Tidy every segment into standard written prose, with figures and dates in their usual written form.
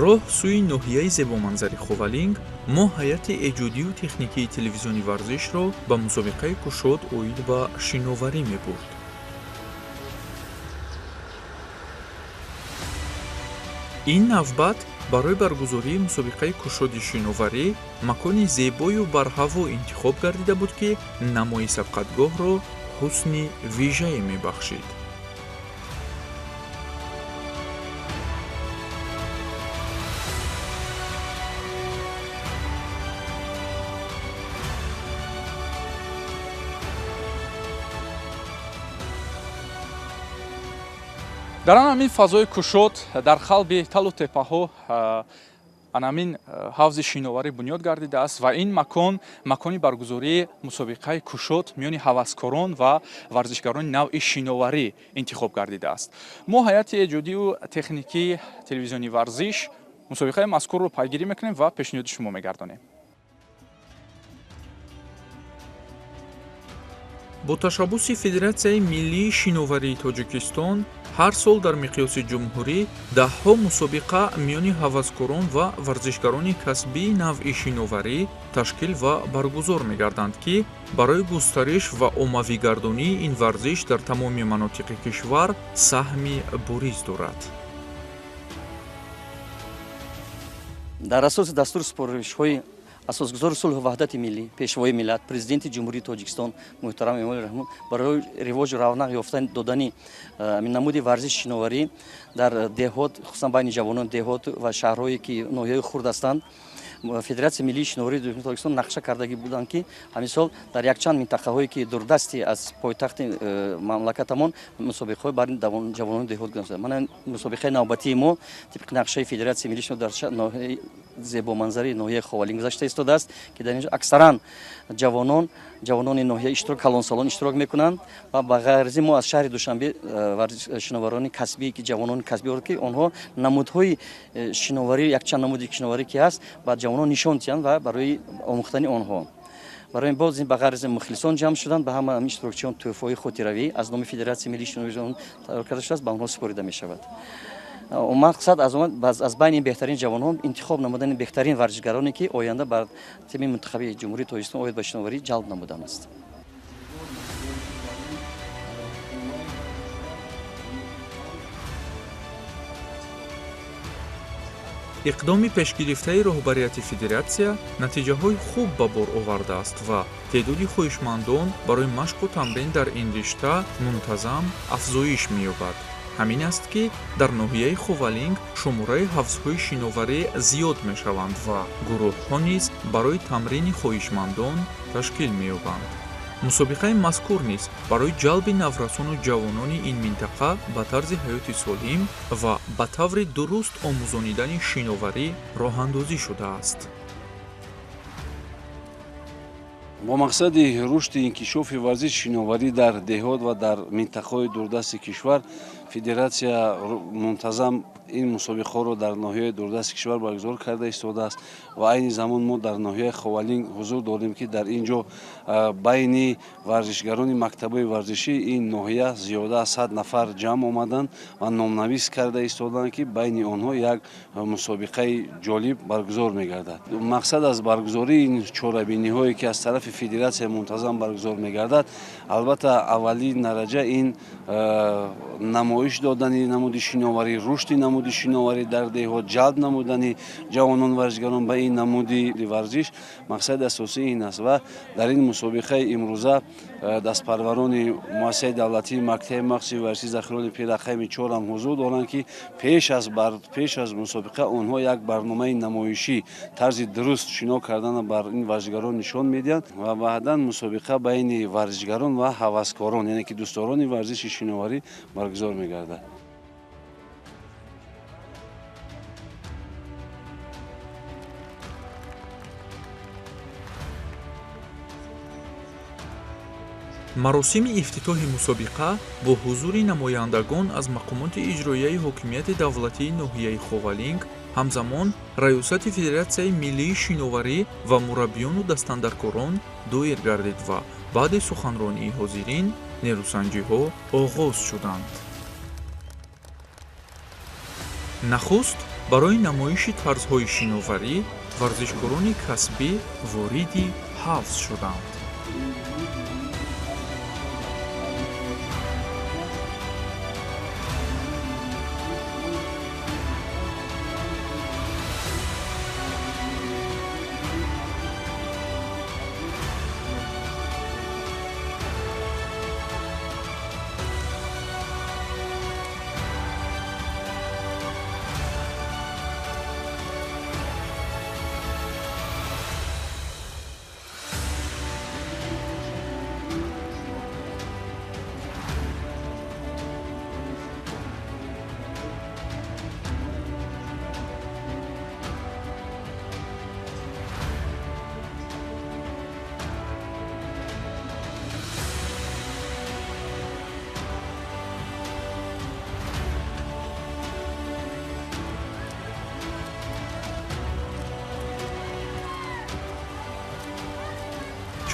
Роҳ сӯи ноҳияи зебоманзари Ховалинг мо ҳайати эҷодию техникии телевизиони варзишро ба мусобиқаи кушод оид ба шиноварӣ мебурд. Ин навбат барои баргузории мусобиқаи кушоди шиноварӣ макони зебою барҳаво интихоб гардида буд, ки намои сабқатгоҳро ҳусни вижае мебахшид. Дар ҳамин фазои кушод, дар қалби талу теппаҳо анамин ҳавзи шиноварӣ бунёд гардидааст ва ин макон макони баргузории мусобиқаи кушод миёни ҳаваскорон ва варзишгарони навъи шиноварӣ интихоб гардидааст. Мо ҳайати эҷодию техникии телевизиони варзиш мусобиқаи мазкурро пайгирӣ мекунем ва пешниҳоди шумо мегардонем. Бо ташаббуси Федератсияи миллии шиноварии Тоҷикистон ҳар сол дар миқёси ҷумҳурӣ даҳҳо мусобиқа миёни ҳаваскорон ва варзишгарони касбии навъи шиноварӣ ташкил ва баргузор мегарданд, ки барои густариш ва оммавигардонии ин варзиш дар тамоми манотиқи кишвар саҳми бориз дорад. Дар асоси дастуру супоришҳои асосгузори сулҳу ваҳдати миллӣ, пешвои миллат, президенти Ҷумҳурии Тоҷикистон муҳтарам Эмомалӣ Раҳмон барои ривоҷу равнақ ёфтан додани намуди варзиши шиноварӣ дар деҳот, хусусан байни ҷавонони деҳот ва шаҳрҳое ки ноҳияҳои хурд ҳастанд, Федератсияи миллии шиноварии Ҷумҳурии Тоҷикистон нақша кардагӣ буданд, ки ҳамин сол дар якчанд минтақаҳое ки дурдасти аз пойтахти мамлакатамон мусобиқаҳои байни ҷавонони деҳот гузаронанд. Мана мусобиқаи навбатии мо тибқи нақшаи Федератсияи миллии шиноварӣ дар ноҳияи зебоманзари ноҳияи Ховалинг гузашта истодааст, ки дар инҷо аксаран ҷавонони ноҳия иштирок, калонсолон иштирок мекунанд ва ба ғайр аз ин мо аз шаҳри Душанбе шиноварони касбӣ, ки ҷавонони касбӣ ки онҳо намудҳои шиноварӣ, якчанд намуди шиноварӣ ки ҳаст, ба ҷавонон нишон диҳанд ва барои омӯхтани онҳо. Барои ин боз ба ғайр аз ин мухлисон ҷамъ шуданд, ба ҳама иштирокчиён тӯҳфаҳои хотиравӣ аз номи Федератсияи миллии шиноварӣ тайёр карда шудааст, ба онҳо супорида мешавад. Мақсад аз байни беҳтарин ҷавонон интихоб намудани беҳтарин варзишгароне, ки оянда бар тими мунтахаби Ҷумҳурии Тоҷикистон оид ба шиноварӣ ҷалб намудан аст. Иқдоми пешгирифтаи роҳбарияти федератсия натиҷаҳои хуб ба бор овардааст ва теъдоди хоҳишмандон барои машқу тамрин дар ин ришта мунтазам афзоиш меёбад. Ҳамин аст, ки дар ноҳияи Ховалинг шумораи ҳавзҳои шиноварӣ зиёд мешаванд ва гурӯҳҳо низ барои тамрини хоҳишмандон ташкил меёбанд. Мусобиқаи мазкур низ барои ҷалби наврасону ҷавонони ин минтақа ба тарзи ҳаёти солим ва ба таври дуруст омӯзонидани шиноварӣ роҳандозӣ шудааст. Бо мақсади рушди инкишофи варзиши шиноварӣ дар деҳот ва дар минтақаҳои дурдасти кишвар федератсия мунтазам ин мусобиқаҳоро дар ноҳияи дурдасти кишвар баргузор карда истодааст ва айни замон мо дар ноҳияи Ховалинг ҳузур дорем, ки дар ин ҷо байни варзишгарони мактабҳои варзишӣ ин ноҳия зиёда аз 100 нафар ҷамъ омаданд ва номнавис карда истоданд, ки байни онҳо як мусобиқаи ҷолиб баргузор мегардад. Мақсад аз баргузории ин чорабиниҳое, ки аз тарафи федератсия мунтазам баргузор мегардад, албатта аввалин дараҷа ин намоиш додани намуди шиноварӣ, рушди намуди шиноварӣ дар деҳот, ҷалб намудани ҷавонон варзишгарон ба ин намуди варзиш мақсади асосии ин аст ва дар ин мусобиқаи имрӯза дастпарварони муассисаи давлатии мактаби махсуси варзиши захираҳои пирақайми чорам ҳузур доранд, ки пеш аз мусобиқа онҳо як барномаи намоишӣ тарзи дуруст шино кардана бар ин варзишгарон нишон медиҳанд ва баъдан мусобиқа байни варзишгарон ва ҳаваскорон, яъне ки дӯстдорони варзиши шиноварӣ баргузор мегардад. Маросими ифтитоҳи мусобиқа бо ҳузури намояндагон аз мақомоти иҷроияи ҳокимияти давлатии ноҳияи Ховалинг, ҳамзамон раёсати Федератсияи миллии шиноварӣ ва мураббиёну дастандаркорон доир гардид ва баъди суханронии ҳозирин нерӯсанҷиҳо оғоз шуданд. Нахуст Барои намоиши тарзҳои шиноварӣ варзишкорони касбӣ вориди ҳавз шуданд.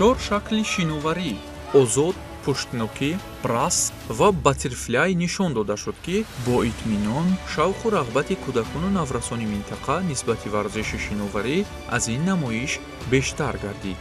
Чор шакли шиноварӣ озод, пуштнокӣ, брас ва баттерфляй нишон дода шуд, ки бо итминон шавқу рағбати кӯдакону наврасони минтақа нисбати варзиши шиноварӣ аз ин намоиш бештар гардид.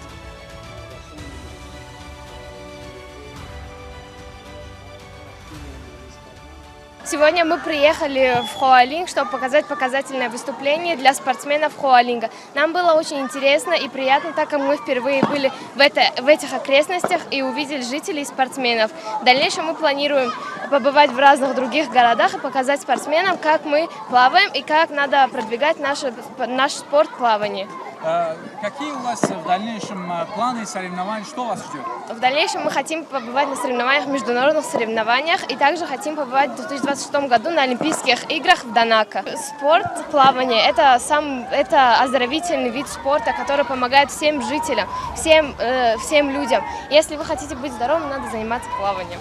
Сегодня мы приехали в Ховалинг, чтобы показать показательное выступление для спортсменов Ховалинга. Нам было очень интересно и приятно, так как мы впервые были в этих окрестностях и увидели жителей и спортсменов. В дальнейшем мы планируем побывать в разных других городах и показать спортсменам, как мы плаваем и как надо продвигать наш спорт плавания. Какие у вас в дальнейшем планы соревнований? Что вас ждет? В дальнейшем мы хотим побывать на соревнованиях, международных соревнованиях, и также хотим побывать в 2026 году на Олимпийских играх в Донако. Спорт, плавание – это оздоровительный вид спорта, который помогает всем жителям, всем людям. Если вы хотите быть здоровым, надо заниматься плаванием.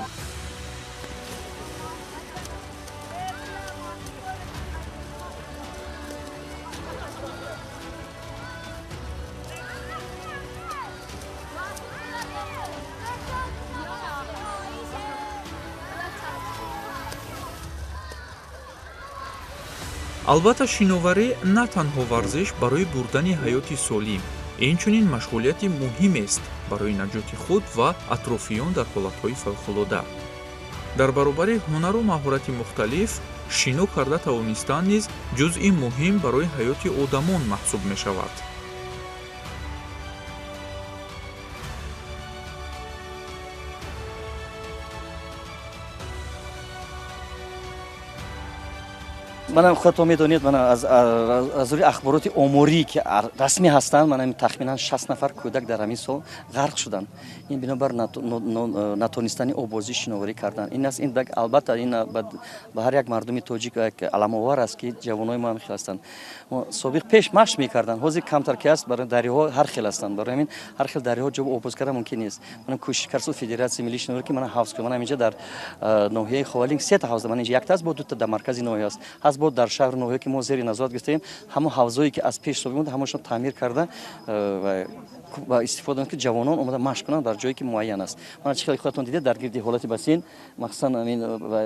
Албатта, шиноварӣ на танҳо варзиш барои бурдани ҳаёти солим, инчунин машғулияти муҳимест барои наҷоти худ ва атрофиён дар ҳолатҳои фавқулода. Дар баробари ҳунару маҳорати мухталиф, шино карда тавонистан низ ҷузъи муҳим барои ҳаёти одамон маҳсуб мешавад. Манам худатон медонед, мана аз рӯи ахбороти оморӣ, ки расмӣ ҳастанд, мана тахминан 60 нафар кӯдак дар ҳамин сол ғарқ шуданд. Ин бинобар натонистани обозӣ шиноварӣ кардан. Ин аст, ин албатта ин ба ҳар як мардуми тоҷик як аламовар аст, ки ҷавонои мо ҳам хел ҳастанд. Собиқ пеш машқ мекарданд, ҳозир камтар ки аст, барои дарёҳо ҳар хел ҳастанд. Барои ҳамин ҳар хел дарёҳо ҷо обоз кардан мумкин нест. Манам кӯшиш кард Федератсияи миллии шиноварӣ, ки мана ҳавз кунам. Мана инҷа дар ноҳияи Ховалинг сета ҳавз, мана инҷа якта аст, бо дута дар маркази ноҳия аст. Ҳаст бо дар шаҳру ноҳия, ки мо зери назорат гирифтаем, ҳамон ҳавзое, ки аз пеш собиқ буда, ҳамонашон таъмир карда ва истифода ки ҷавонон омада машқ кунанд дар ҷое, ки муайян аст. Мана чӣ хеле худатон дидед, дар гирди ҳолати бассейн махсусан ҳамин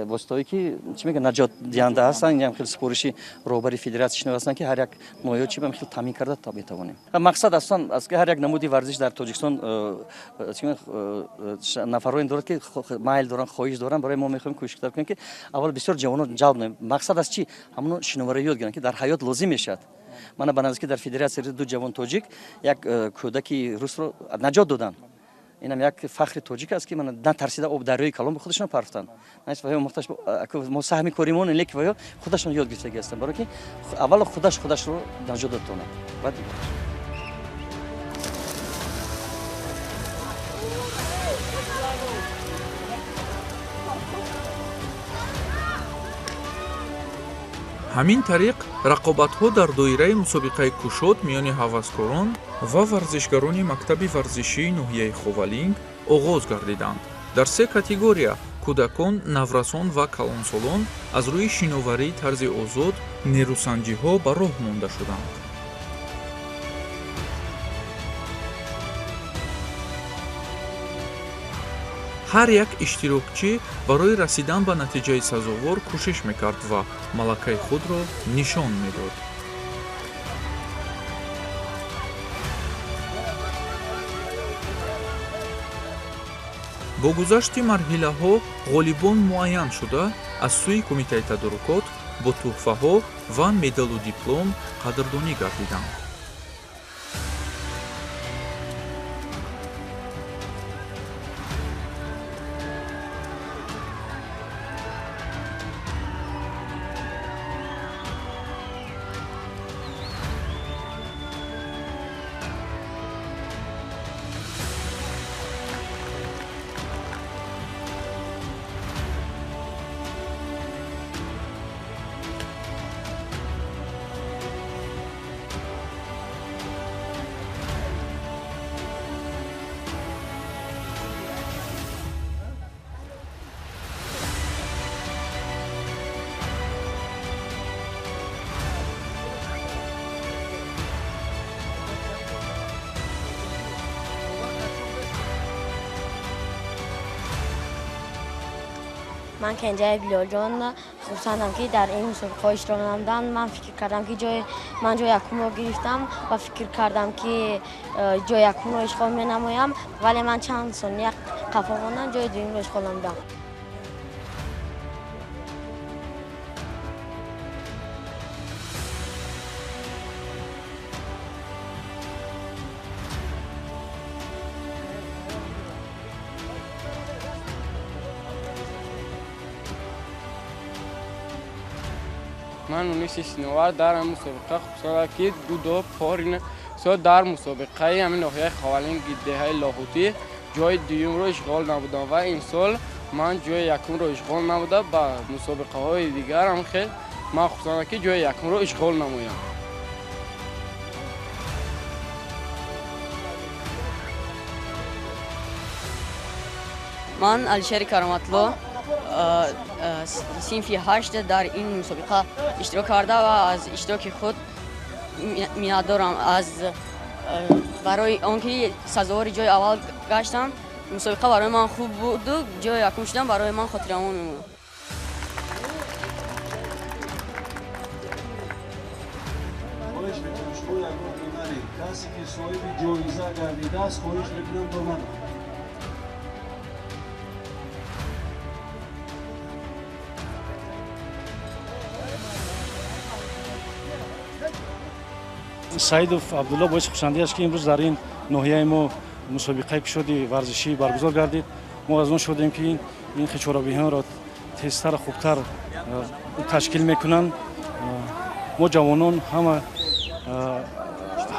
воситаҳое, ки чӣ мегӯянд, наҷотдиҳанда ҳастанд, ин ҳам хеле супориши роҳбари федератсияи шиноварӣ ҳастанд, ки ҳар як ноҳия чӣ ба хел таъмин карда метавонем. Мақсад аслан аст, ки ҳар як намуди варзиш дар Тоҷикистон нафарҳое дорад, ки майл доранд, хоҳиш доранд. Барои мо мехоҳем кӯшиш кунем, ки аввал бисёр ҷавонон ҷалб намоем. Мақсад аз чӣ? Ҳамоно шиноварӣ ёд гиранд, ки дар ҳаёт лозим мешавад. Мана ба наздикӣ дар федератсия ду ҷавон тоҷик як кӯдаки русро наҷот доданд. Инам як фахри тоҷик аст, ки мана натарсида об дарёи калон ба худашон партофтанд. Мо саҳми коримон, лекин ваё худашон ёд гирифтагӣ ҳастанд, барои ки аввало худаш худашро наҷот додтонад. Баъд Ҳамин тариқ рақобатҳо дар доираи мусобиқаи кушод миёни ҳаваскорон ва варзишгарони мактаби варзишии ноҳияи Ховалинг оғоз гардиданд. Дар се категория кӯдакон, наврасон ва калонсолон аз рӯи шиноварии тарзи озод нерӯсанҷиҳо ба роҳ монда шуданд. Ҳар як иштирокчӣ барои расидан ба натиҷаи сазовор кӯшиш мекард ва малакаи худро нишон медод. Бо гузашти марҳилаҳо ғолибон муайян шуда, аз сӯи кумитаи тадорукот бо тӯҳфаҳо ва медалу диплом қадрдонӣ гардиданд. Ман Кенҷаи Билолҷон хурсандам, ки дар ин мусобиқаҳо иштирок намудам. Ман фикр кардам, ки ман ҷои якумро гирифтам ва фикр кардам, ки ҷои якумро ишғол менамоям, вале ман чанд сония қафо мондам, ҷои дуюмро ишғол намудам. Ман униси шиновар дар ҳамин мусобиқа хусусан ки ду пор сол дар мусобиқаи ҳамин ноҳияи Ховалинги деҳаи Лоҳутӣ ҷои дуюмро ишғол намудам ва имсол ман ҷои якумро ишғол намуда ба мусобиқаҳои дигар ҳам хел ман хусусан ки ҷои якумро ишғол намоям. Ман Алишери Кароматло синфи 8 дар ин мусобиқа иштирок карда ва аз иштироки худ миннатдорам. Аз барои он ки сазовори ҷои аввал гаштам, мусобиқа барои ман хуб буду ҷои якум шудам барои ман хотирамон мемонад. Касе ки соҳиби ҷоиза гардидааст, хоҳиш мекунам ба ман. Саидов Абдулло боиси хушандӣ аст, ки имрӯз дар ин ноҳияи мо мусобиқаи кушоди варзишӣ баргузор гардид. Мо аз он шудем, ки ин чорабиниҳоро тезтар хубтар ташкил мекунанд. Мо ҷавонон ҳама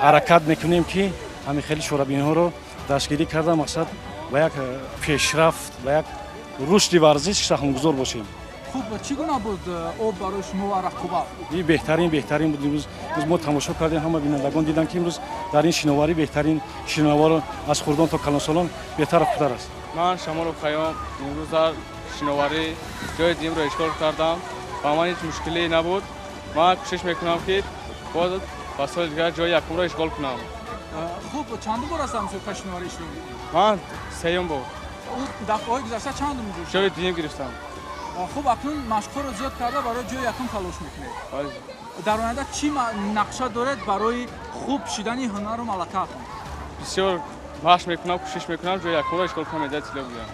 ҳаракат мекунем, ки ҳамин хели чорабиниҳоро дастгирӣ карда мақсад ба як пешрафт, ба як рушди варзиш саҳмгузор бошем. Хуб, чӣ гуна буд об барои шумо ва рақобат? Ин беҳтарин буд. Имрӯз мо тамошо кардем, ҳама бинандагон диданд, ки имрӯз дар ин шиноварӣ беҳтарин шиноварро аз хурдон то калонсолон беҳтару хубтар аст. Ман Шамолов Хайём имрӯз дар шиноварӣ ҷои дуюмро ишғол кардам. Ба ман ҳеҷ мушкиле набуд. Ман кӯшиш мекунам, ки боз ба соли дигар ҷои якумро ишғол кунам. Хуб, чандум бор аст дар мусобиқаи шиноварӣ иштирок мекунед? Ман сеюм бор. Дафъаҳои гузашта чандум ҷой? Ҷои дуюм гирифтам. Хуб, акнун машқҳоро зиёд карда барои ҷои якум талош мекунед. Дар оянда чӣ нақша доред барои хуб шидани ҳунару малакаатон? Бисёр машқ мекунам, кӯшиш мекунам ҷои якумро ишғол кунам, медали тилло бигирам.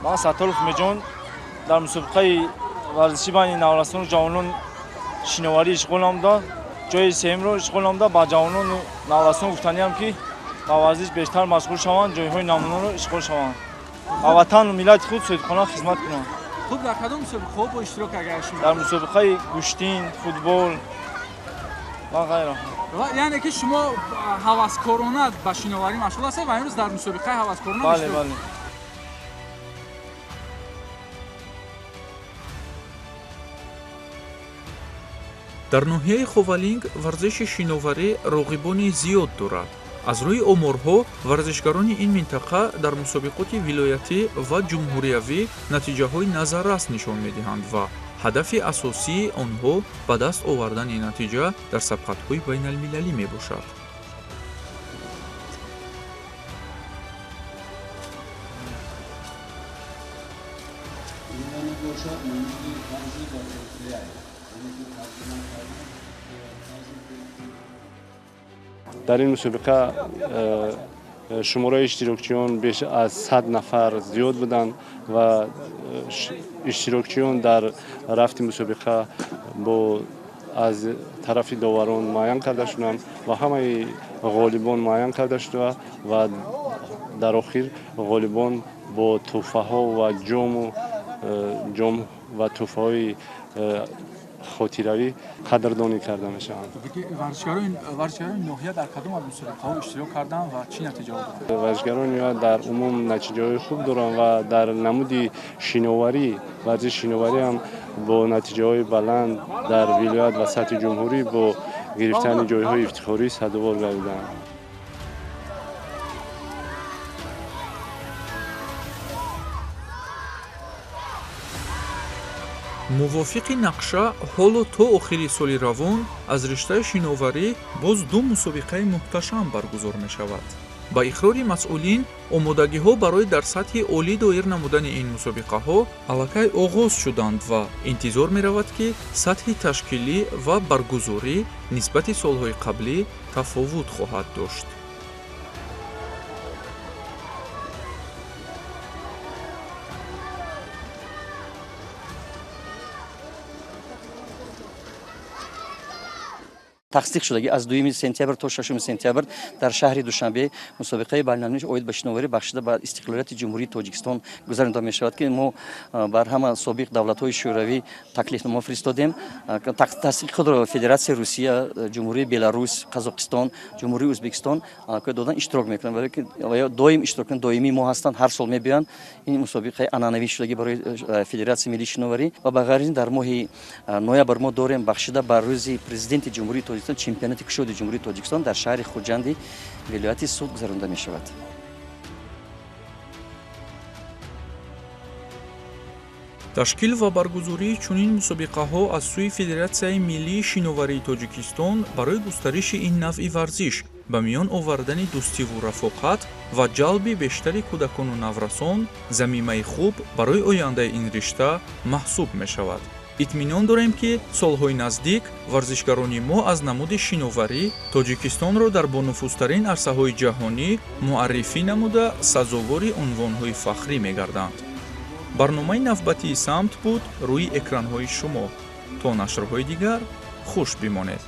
Ман Сатторов Меҷон дар мусобиқаи варзишӣ байни наврасону ҷавонон шиноварӣ ишғол намуда, ҷои сеюмро ишғол намуда. Ба ҷавонону наврасон гуфтаниям, ки ба варзиш бештар машғул шаванд, ҷойҳои намунаро ишғол шаванд, ба ватану миллати худ соҳибхона хизмат кунанд. Хуб, дар кадом мусобиқаҳо бо иштирок агар шумо? Дар мусобиқаи гӯштин, футбол ва ғайра. Яъне ки шумо ҳаваскорона ба шиноварӣ машғул ҳастед ва имрӯз дар мусобиқаи ҳаваскорона Бале, бале. Дар ноҳияи Ховалинг варзиши шиноварӣ роғибони зиёд дорад. Аз рӯи оморҳо варзишгарони ин минтақа дар мусобиқоти вилоятӣ ва ҷумҳуриявӣ натиҷаҳои назаррас нишон медиҳанд ва ҳадафи асосии онҳо ба даст овардани натиҷа дар сабқатҳои байналмилалӣ мебошад. Дар ин мусобиқа шумораи иштирокчиён беш аз 100 нафар зиёд буданд ва иштирокчиён дар рафти мусобиқа бо аз тарафи доварон муайян карда шуданд ва ҳамаи ғолибон муайян карда шуда ва дар охир ғолибон бо тӯҳфаҳо ва ҷом ва тӯҳфаҳои хотиравӣ қадрдонӣ карда мешаванд. Варзишгарони ноҳия дар кадом аз мусобиқаҳо иштирок карданд ва чӣ натиҷаҳо доранд? Варзишгарони ноҳия дар умум натиҷаҳои хуб доранд ва дар намуди шиноварӣ, варзиши шиноварӣ ҳам бо натиҷаҳои баланд дар вилоят ва сатҳи ҷумҳурӣ бо гирифтани ҷойҳои ифтихорӣ сазовор гардиданд. Мувофиқи нақша, ҳоло то охири соли равон аз риштаи шиноварӣ боз ду мусобиқаи муҳташам баргузор мешавад. Ба иқрори масъулин, омодагиҳо барои дар сатҳи олӣ доир намудани ин мусобиқаҳо аллакай оғоз шуданд ва интизор меравад, ки сатҳи ташкилӣ ва баргузорӣ нисбати солҳои қаблӣ тафовут хоҳад дошт. Тасдиқ шудагӣ аз 2 сентябр то 6 сентябр дар шаҳри Душанбе мусобиқаи байналмилалӣ оид ба шиноварӣ бахшида ба истиқлолияти Ҷумҳурии Тоҷикистон гузаронида мешавад, ки мо бар ҳама собиқ давлатҳои шӯравӣ таклифнома фиристодем. Тасдиқи худро Федератсияи Русия, Ҷумҳурии Беларус, Қазоқистон, Ҷумҳурии Ӯзбекистон додан иштирок мекунанд, вале доим иштирок мекунанд, доимии мо ҳастанд, ҳар сол мебиёянд. Ин мусобиқаи анъанавӣ шудагӣ барои Федератсияи миллии шиноварӣ ва ба ғайр аз ин дар моҳи ноябр мо дорем бахшида ба рӯзи президенти Ҷумҳурии Тоҷикистон чемпионати кушоди Ҷумҳурии Тоҷикистон дар шаҳри Хуҷанди вилояти Суғд гузаронида мешавад. Ташкил ва баргузории чунин мусобиқаҳо аз сӯи Федератсияи миллии шиноварии Тоҷикистон барои густариши ин навъи варзиш, ба миён овардани дӯстиву рафоқат ва ҷалби бештари кӯдакону наврасон замимаи хуб барои ояндаи ин ришта маҳсуб мешавад. Итминон дорем, ки солҳои наздик варзишгарони мо аз намуди шиноварӣ Тоҷикистонро дар бонуфузтарин арсаҳои ҷаҳонӣ муаррифӣ намуда сазовори унвонҳои фахрӣ мегарданд. Барномаи навбатии самт буд рӯи экранҳои шумо. То нашрҳои дигар хуш бимонед.